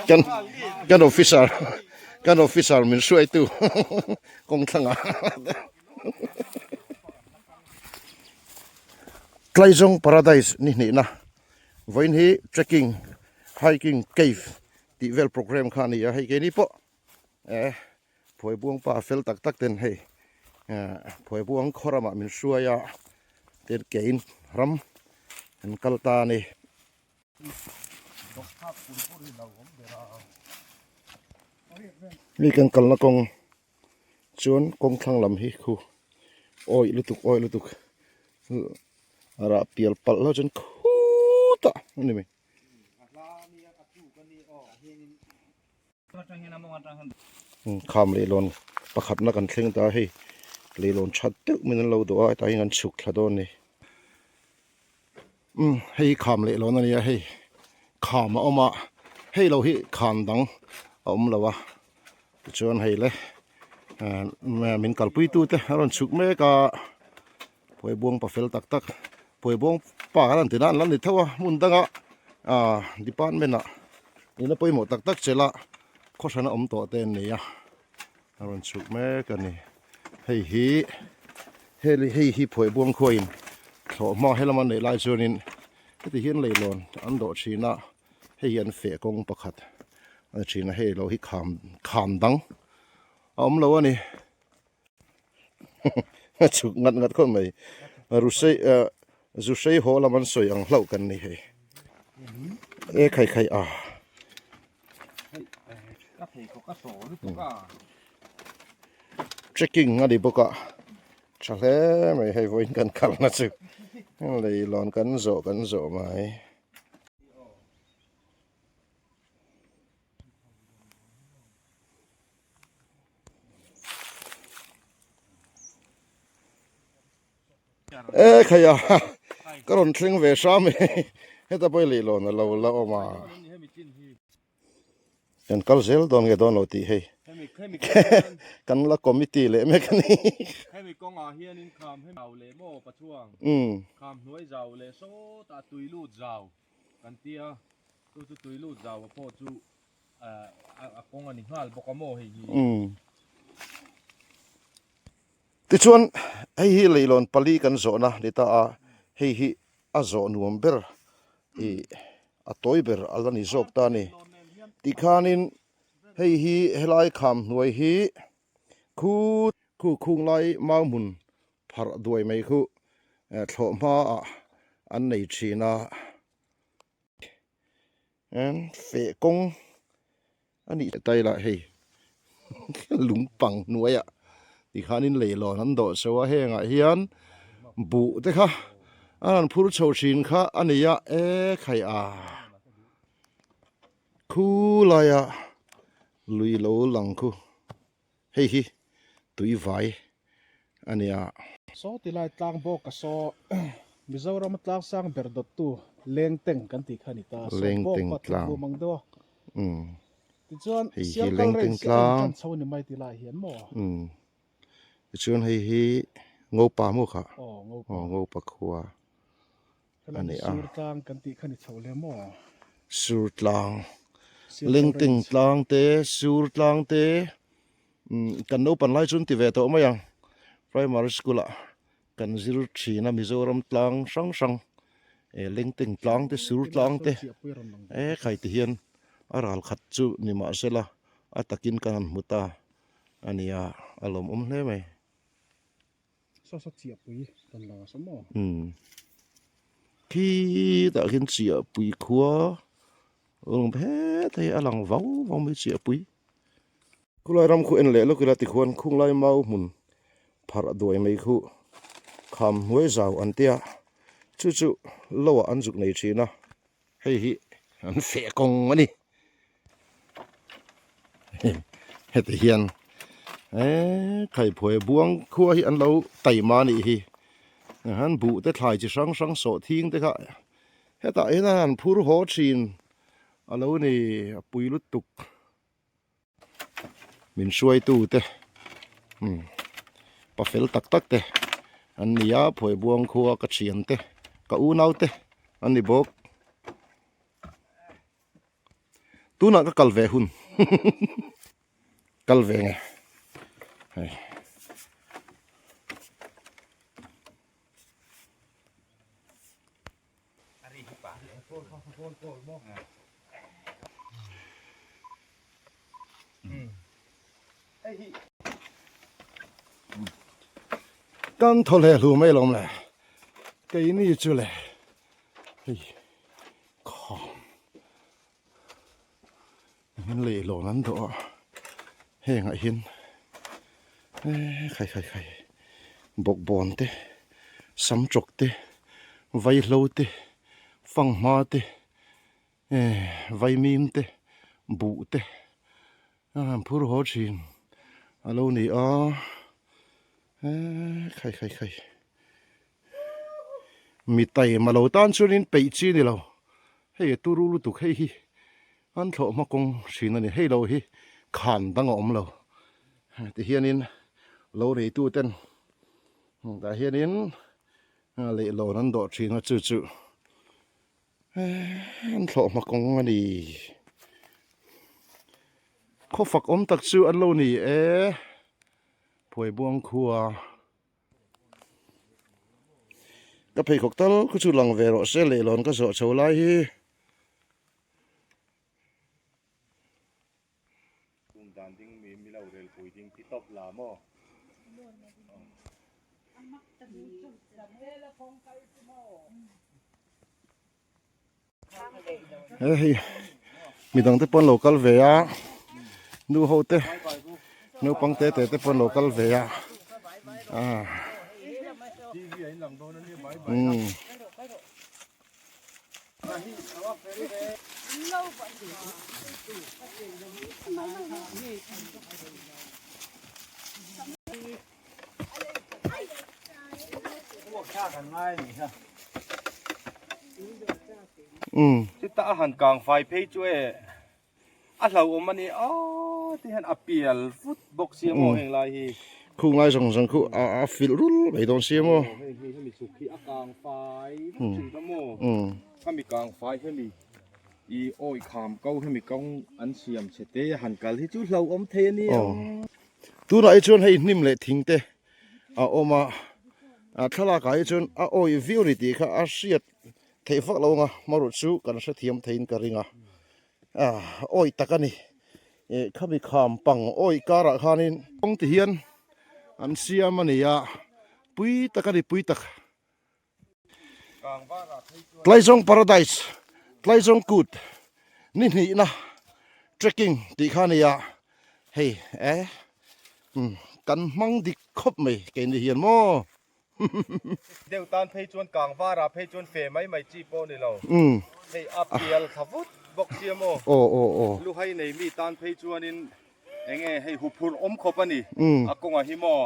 Kan kan officer kan officer min hruaitu kawng thlangah Tlaizawng Paradise ni hnihna vawiin hi trekking hiking cave tih vel programme kha a ni a hei keini pawh eh Phuaibuang pa fel tak tak ten hei eh Phuaibuang khaw ramah min hruai a tin kein ram an kal ta a ni. Mi kan kalna kawng chuan kawng thlang lam hi khu awih lutuk awih lutuk a rah pial palh lo chuan khutah a ni mai. Kham leihlawn pakhatna kan thleng ta a hei leihlawn that deuh min an lo dawh a hetah hian kan chhuk thla dawn a ni umm hei hi kham leihlawn a ni a hei kham a awm a hei lo hi khan dang a awm lo a tichuan hei le ahh min kalpui tu te a rawn chhuk mek a Phuaibuang pa fel tak tak Phuaibuang pa kan han ti nan la ni tho a hmun danga ah department ah ina pawimawh tak tak chela khaw hrana awm tawh te an nei a a rawn chhuk mek a ni hei hi hei hi Phuaibuang khuain thlawh hma helama neih lai chuanin heti hian leilawn an dawh thin a hei hi an feh kawng pakhat a ni thin a hei lo hi kham kham dang a awm lo a ni. A chhuk ngat ngat khawp mai rusei ah zu hrei haw lam an sawi ang hlauh kan ni hei e khai khai a trekking a ni bawk a tha hle mai hei vawiin kan kalna chu leilawn kan zawh kan zawh mai. E khai a ka rawn thleng ve hram e heta pawh i leihlawn a lo la awm a kan kal zel dawn nge dawn lo tih hei kan la committee leh mek a ni hemi kawngah hianin kham hemi zau leh maw pachuang kham hnuai zau leh sawtah tui lut zau kan tia chu chu tui lut zau a pawh chu a kawng a ni nghal bawk a maw hei hi. Tichuan hei hi leilawn pali kan zawhna ni ta a, hei hi a zawh nuam ber ih a tawi ber a la ni zawk ta a ni. Tikhanin hei hi helai kham hnuai hi khu khu khung lai mau hmun pharh duai mai khu thlawh hmaah an nei thin a. Feh kawng a nih ta ila hei lungpang hnuaiah tikhanin leilawn an dawh chho a hengah hian buh te kha an han phur chho thin kha a ni a e khai a khu laia lui lo lang khu. Hei hi tui vai a nia. Saw ti lai tlang bawk a saw Mizoram a tlang sang ber dawttu Lengteng kan tih kha a ni ta. Saw bawk pa thut vum ang deuh a. Tichuan Sialkal range hi a intan chho a ni mai ti lai hian maw? Tichuan hei hi Ngopa maw kha? Aw Ngopa khua. a ni a. Sur tlang kan tih kha ni chho le maw? Sur tlang, Lengteng tlang te, Sur tlang te, kan naupan lai chu an ti ve tawh mai ang. Primary school ah kan zir thin a Mizoram tlang hrang hrang, Lengteng tlang te, Sur tlang te, e khai ti hian a ral khat chu ni mahsela a takin kan han hmu ta a nia, a lawmawm hle mai. Saw saw chiahpui rawn lang a saw maw? Umm. Khitah khian chiahpui khua rawn phet hei a lang vau vau mai chiahpui. Khulai ram khu en leh lawk ila tikhuan khunglai mau hmun pharh duai mai khu kham hnuai zau an tia chu chu lo ah an zuk nei thin a. Hei hi an feh kawng a ni. Heti hian eee khaiphuai buang khua hi an lo taima a nih hi. Han buh te thlai chi hrang hrang sawh thing te kha hetah hian an han phur haw thin a lo ni a pui lutuk. Min hruaitu te umm pa fel tak tak te an ni a phuaibuang khua ka thian te ka unau te an ni bawk. Tunah ka kal ve hun kal ve nge hei. Kan thaw hle hlu mai lawm le keini chu le hei khawm min leihlawn an dawh a hengah hian eee khai khai khai bawkbawn te sam chawk te vaihlo te fanghma te eee vaimim te buh te a han phur haw thin a lo ni a eee khai khai khai. Mi taima lo tan chuanin peih chi a ni lo hei a turu lutuk hei hi an thlawh hma kawng hrin a ni hei lo hi khan dang a awm lo tihianin lo neitu ten tah hianin leihlawn an dawh thin a chu chu an thlawh hma kawng a ni khaw fak awm tak chu an lo ni e Phuaibuang khua. Ka pheikhawk tal khu chu lang ve rawh se leihlawn ka zawh chho lai hi. He hei midang te pawh an lo kal ve a nu ho te naupang te te te pawh an lo kal ve a ah umm. Chutah a han kang fai phei chu e a hlauhawm a ni aw ti hian a pial vut bawk sia maw heng lai hi. Khung lai zawng zawng khu a filh rul mai dawn sia maw. Heng hi hemi chhuk hi a kang fai vut thin ta maw. Khami kang fai hemi i awi kham ko hemi kawng an siam chhe te a han kal hi chu hlauhawm thei a nia. Tunah hi chuan hei hnim leh thing te a awm a, a thlalak ah hi chuan a awih viau a ni tih kha a hriat theih vak lo ang a, hmaruh chu kan hrethiam theiin ka ring a, ah awih tak a ni, ih khami kham pang awih karah khanin kawng ti hian an siam a ni a, pui tak a ni pui tak. Tlaizawng Paradise, Tlaizawng Kut ni hnihna trekking tih kha a ni a, hei eh kan hmang dik khawp mai keini hian maw. Deuh tan phei chuan Kangvarah phei chuan fe mai mai chi pawh a ni lo. Hei a pial thla vut bawk sia maw. Luhai nei mi tan phei chuanin eng nge hei huphurh awm khawp a ni a kawngah hi maw.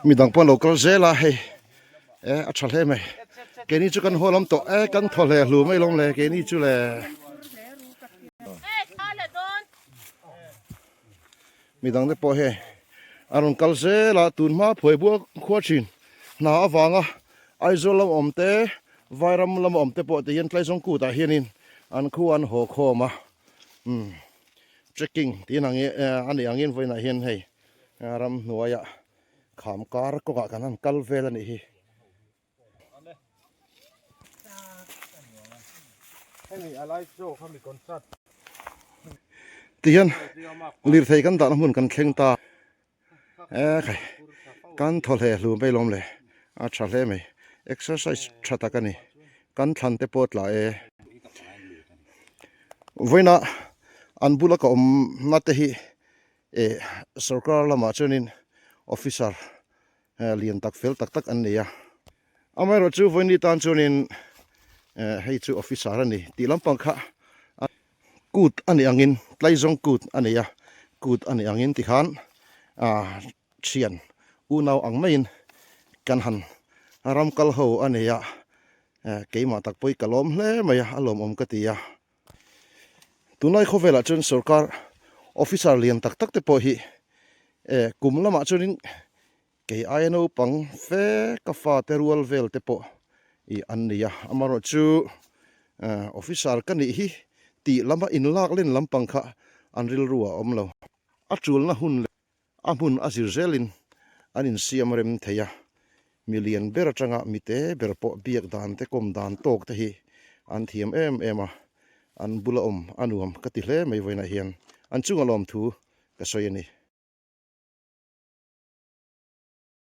Midang pawh an lo kal zel a hei eh a tha hle mai keini chu kan haw lam tawh eh kan thaw hle hlu mai lawm le keini chu le midang te pawh hei a rawn kal zel a tun hma phuai buak khua thin hna avanga Aizawl lam awm te Vairam lam awm te pawh ti hian Tlaizawng kut ah hianin an khua an haw khawm a umm. Trekking tih ang a nih angin vawiinah hian hei ramhnuaiah kham kar kawngah kan han kal vel a nih hi. Tihian lirthei kan dahna hmun kan thleng ta e khai kan thaw hle hlum mai lawm le a tha hle mai exercise tha tak a ni kan thlan te pawh tla e. Vawiina an bula ka awmna te hi eh sorkar lamah chuanin officer lian tak fel tak tak an nei a amaherawh chu vawiini tan chuanin eh hei chu officer a ni tih lampang kha kut a nih angin tlaizawng kut a nei a kut a nih angin tikhan ah thian unau ang maiin kan han ram kal ho a nei a keimah tak pawh hi ka lawm hle mai a a lawmawm ka ti a tunlai khawvelah chuan sorkar officer lian tak tak te pawh hi kum lamah chuanin kei aia naupang fe ka fate rual vel te pawh ih an nei a amaherawhchu. Officer ka nih hi tih lama inlak len lampang kha an rilru a awm lo. A tulna hun leh a hmun a zir zelin an insiam rem thei a, mi lian ber atanga mi te ber pawh biak dan te kawm dan tawk te hi an thiam em em a, an bula awm a nuam ka ti hle mai vawiinah hian an chunga lawmthu ka sawi a ni.